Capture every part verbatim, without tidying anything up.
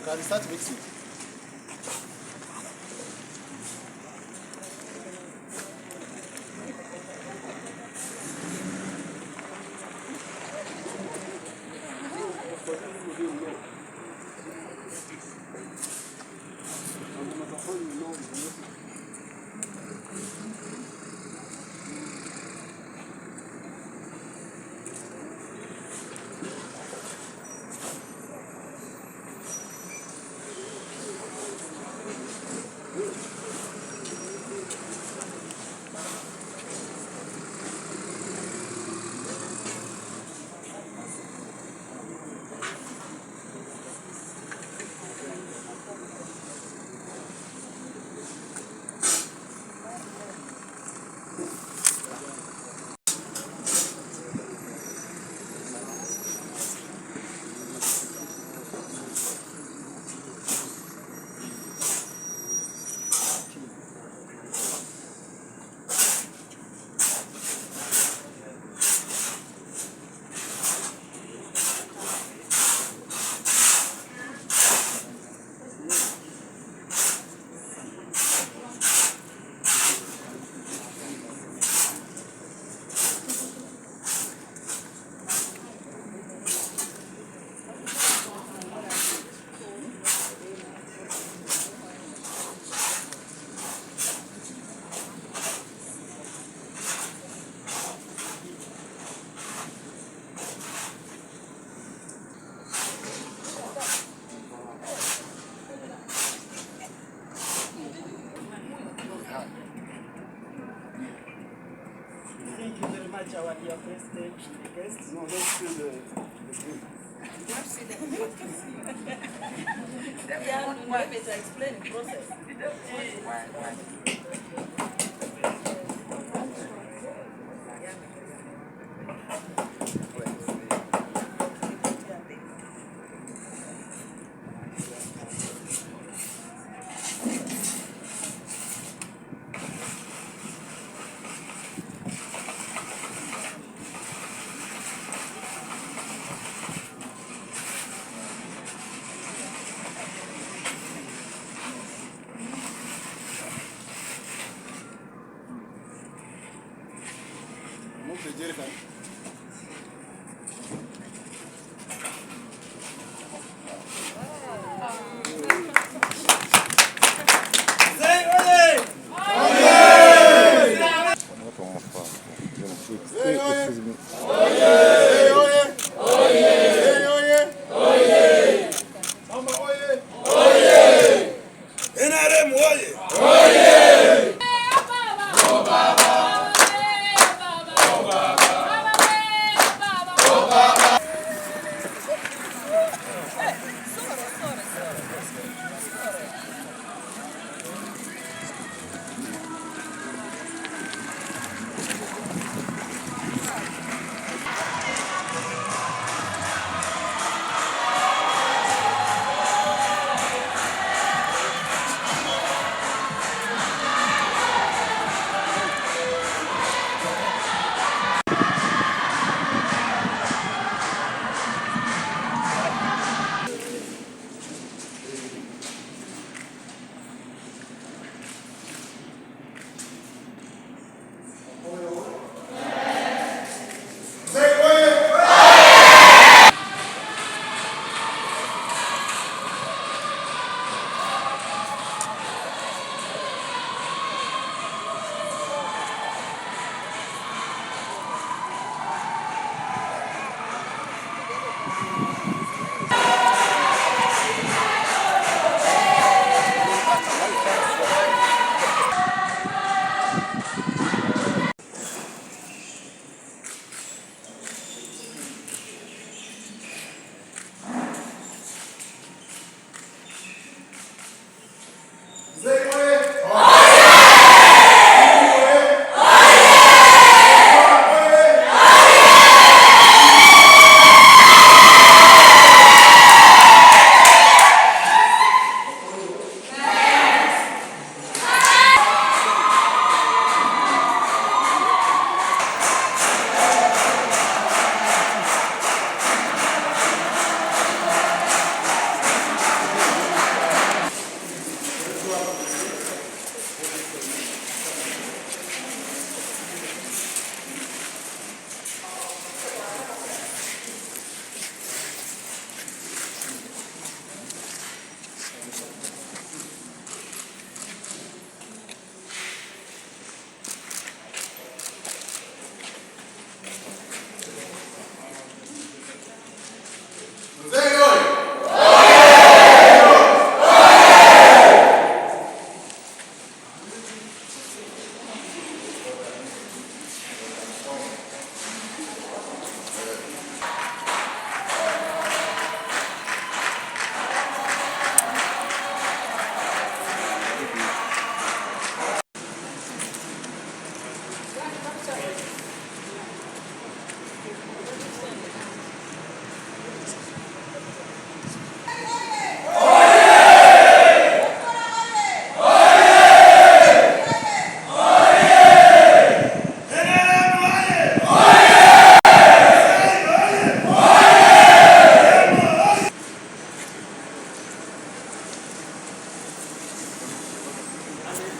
Can you start mixing? Thank you very much, our dear president, the guests. No, let's feel the, the drink. Yeah, maybe to explain the process. Move the jerrycan. Mzee oye! Excuse me. Mama oye! N R M oye!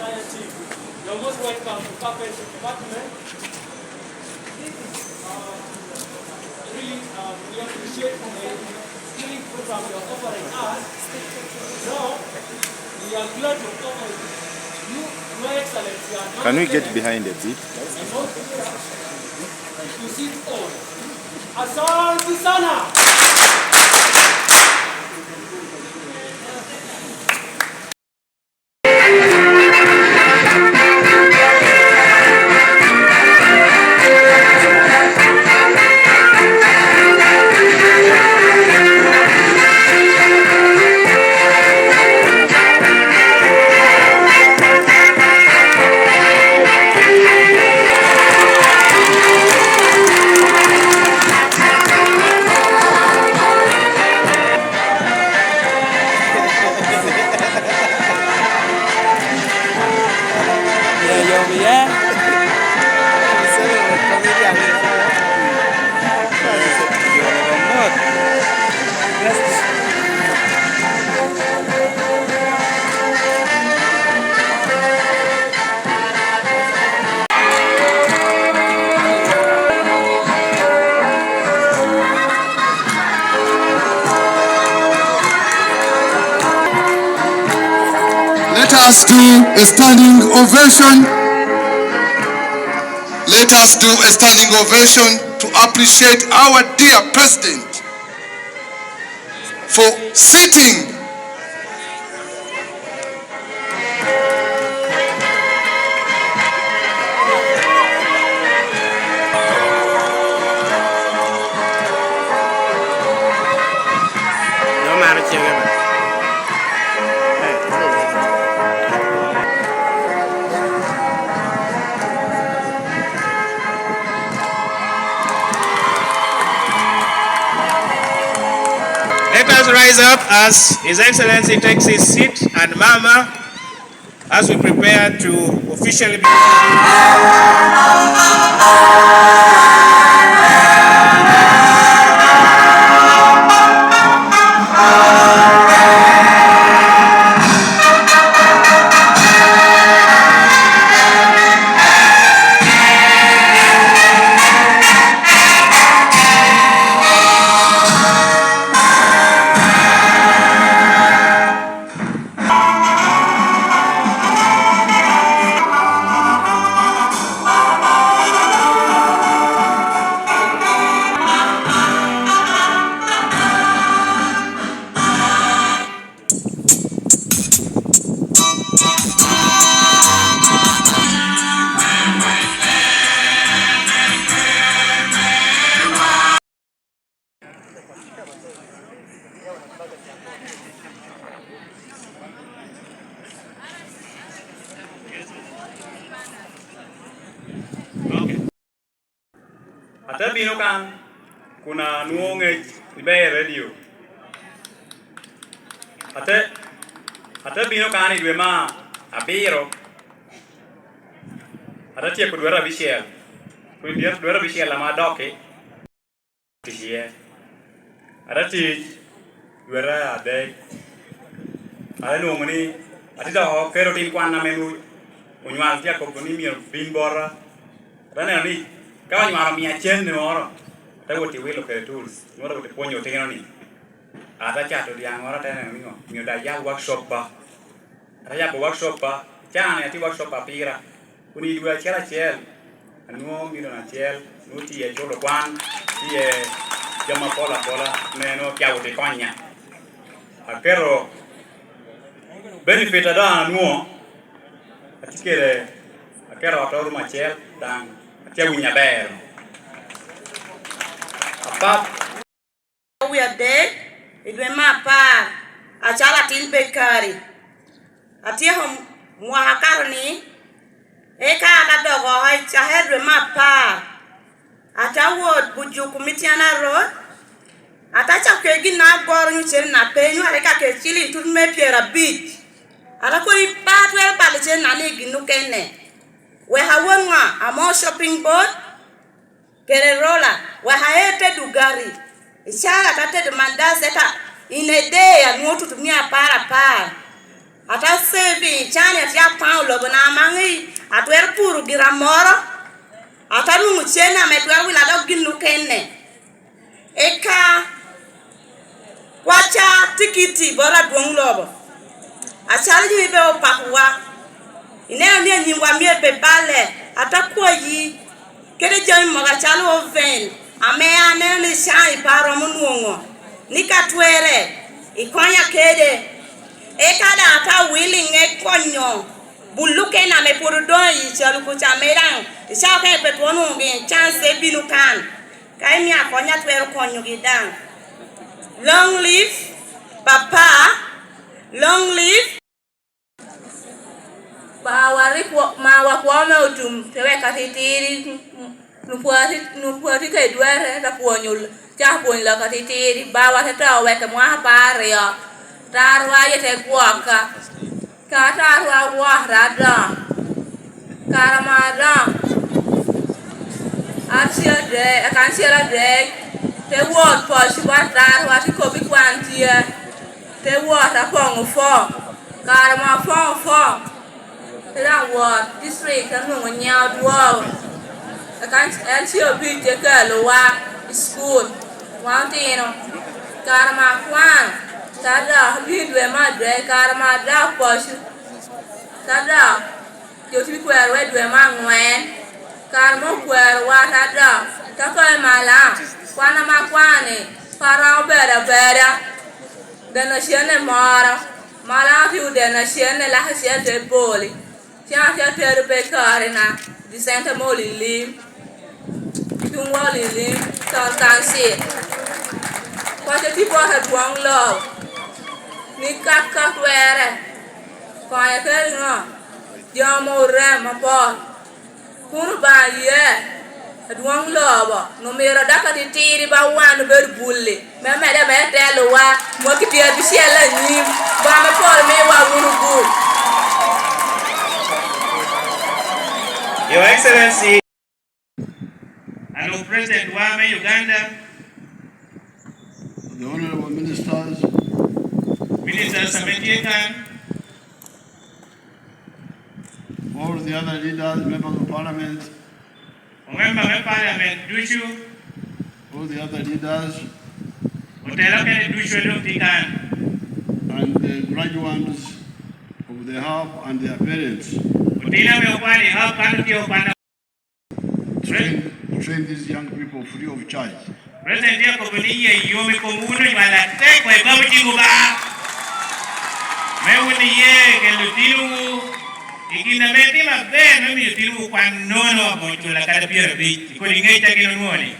You're most welcome to Carpentry Department. Uh, really, uh, we appreciate the healing program you're offering us. Now, we are glad to offer you, Your Excellency, Can we get behind a bit? To sit on. Asante sana. Let us do a standing ovation. Let us do a standing ovation to appreciate our dear president for sitting. Let us rise up as His Excellency takes his seat and Mama as we prepare to officially be Ate bino kan kun anwoŋo ŋec i ber redio. Ate, ate bino kan i dwe me abiro, ate tyeko dwete abicel. Kun dwete, dwete abicel ame adok-ki, tic iye. Ate tic dwete adek. Ate nwoŋo ni atye dok kede otin kwan ame nwoŋo onywalo tye akobo ni myero bin bota. Ate neno ni ka onywalo omia cen-ni oro, ate wot i wilo kede tools, nwoŋo ate wot i pwonyo otino-ni. Ate acato dyaŋ oro, ate neno ni omio daŋ yal workshop ba. Ate yabo workshop pa, can-ni atye workshop pa pira. Kun i dwe acel acel, anwoŋo milion acel, nwoŋo tye iye culo kwan, tye iye jami apol apola ame nwoŋo tye awot i konya. Aketo benefit a doŋ anwoŋo, atye kede, aketo ot orumo acel, daŋ atye awinyo aber. Apat. Wie adek i dwe me apar, acalo atin bekari. Atyeko mwaka akato-ni, eka an adok oko i cakere dwe me apar. Ate awot Bujuku Mityana Road, ate acako kede gin agoro nyo cen na pe nywale ka kede ciliŋ tut me pyerabic. Ate akobo ni, "Pe atwero balo cen na ni gin okene. Wek awot ŋo? Amo shopping board?" Kede rola, wek aer tedo gari. I caa ate atedo mandazi, eka in a day anwoŋo tutu mia apar apar. Ata saving can, atye apaŋo lobo na amaŋ i, atwero puro gira moro, ata nwoŋo cen ame twero wila dok gin okene. Eka kwaca tikiti bot adwoŋ lobo, acalo yin ibe opakowa, ineno ni anyimwa myero pe balle, ata kwayi kede jami mogo acalo oven ame aneno ni can ipa romo nwoŋo, ni ka twerre ikonya kede. Eka daŋ ata willing me konyo bul okene ame pwod odoŋ i calo kuca ame daŋ i cawa okene pe twero nwoŋo gin chance te bino kan. Ka imio akonya atwero konyogi daŋ. Long live Papa, long live. Bawa rik wa-, mawa kwo me otum te weko atitiri, nupwati, nupwati ka idwere te pwonyo, cako pwonyo lok atitiri. Bawa te to weko mwaka apar aryo, tarwa aye te gwokka. Ka tarwa ogwokere adoŋo, kare ma adoŋo, an tye adek, eka an tye adek, te wot poc bot tarwa, te kobbi kwan tye, te wot apoŋo fom. Kare ma apoŋo fom, te daŋ wot district, te nwoŋo nyiŋ adwogo. Eka en, en tye obic te kelowa i cukul, wan otino. Kare ma akwano, te adok i dwe me adek, kare ma adok poco, te adok, jo tye kwerowa i dwe me aŋwen. Kare ma okwerowa, te adok, te kobo i Malam, kwan ame akwano-ni, pe aromo bedo abeda. Deno cene moro, Malam tye odeno cene, lak acel te boli. Can atye atero pe i karena, Vicente Molilim, tuŋ Molilim, Town Council. Paco tye bot adwoŋ lobo, ni kaka twerre, konya kede ŋo? Jami orem apol. Kun Obaŋa ye, adwoŋ lobo, omito dok atitiri ba wan obedo bulli, me medde me telowa, mwaki pyerabicel anyim, Obaŋa me polo miwa wunu bul. Your Excellency, alo President wa me Uganda, the honorable ministers, ministers ame tye kan, all the other leaders, members of parliament, omemba me parliament ducu, all the other leaders, otelo kene ducu a doŋ tye kan, and the graduates of the hub and their parents. Otino ame okwano i hub kan otye okwano. Train, train these young people free of charge. President tye akobo ni yie yom i komwu onyo nywal atek wa i babo ciŋwu ba, me wun iye kede otinowu i gin ame timo aber me miyo otinowu kwan nono aboŋo cula kadi pyerabic i kodi ŋec a gin onwoŋo-ni.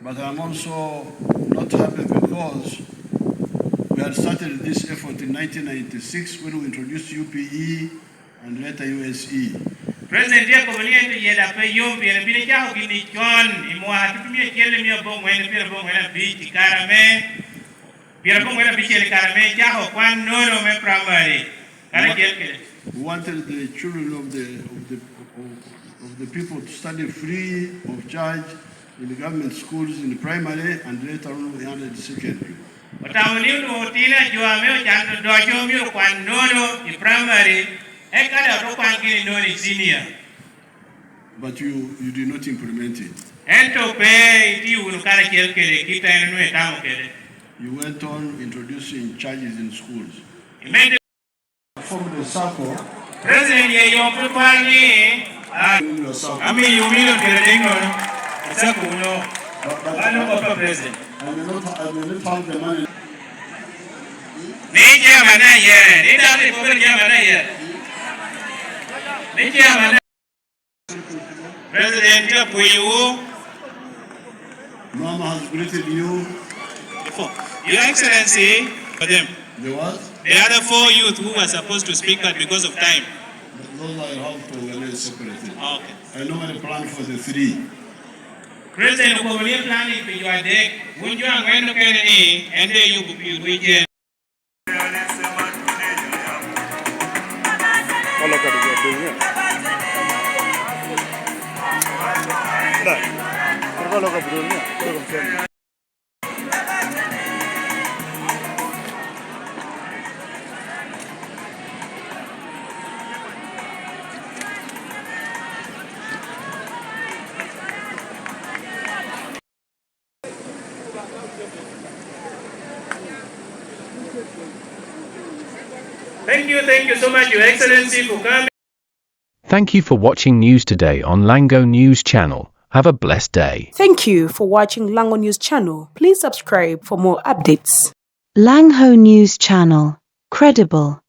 But I'm also not happy because we had started this effort in nineteen ninety-six when we introduced U P E and later U S E. President tye akobo ni en oyela pe yom pien ebino cako gin-ni con i mwaka tutumia acel i mia aboŋwen pyeraboŋwen abic i kare ame, pyeraboŋwen abicel i kare ame ecako kwan nono me primary, karacel kede. We wanted the children of the, of the, of, of the people to study free of charge in the government schools in primary and later on we added secondary. Otamo ni onwoŋo otino a jo ame ocano odoco myero okwan nono i primary, eka dok okwan gini nono i senior. But you, you did not implement it. Ento pe itiyo wunu karacel kede kit a en onwoŋo itamo kede. You went on introducing charges in schools. Imedde form the sacco. President ye yom pe kwar ni, ah, amiyo milion pyerabicel i sacco wuno. But, but, an okopa President. I may not, I may not have the money. Ni chairman na yere, ni dano ni kobere chairman na yere. Ni chairman na President tye apwoyowu. Mama has greeted you. Your Excellency, for them. The what? The other four youth who were supposed to speak, but because of time. Those I have to organize separately. Okay. I normally plan for the three. President okobo ni planning pi jo adek. Wun jo angwen okene ni, en de yubo pi weekend. Thank you, thank you so much, Your Excellency, for coming. Thank you for watching News Today on Lango News Channel. Have a blessed day. Thank you for watching Lango News Channel. Please subscribe for more updates. Langho News Channel, credible,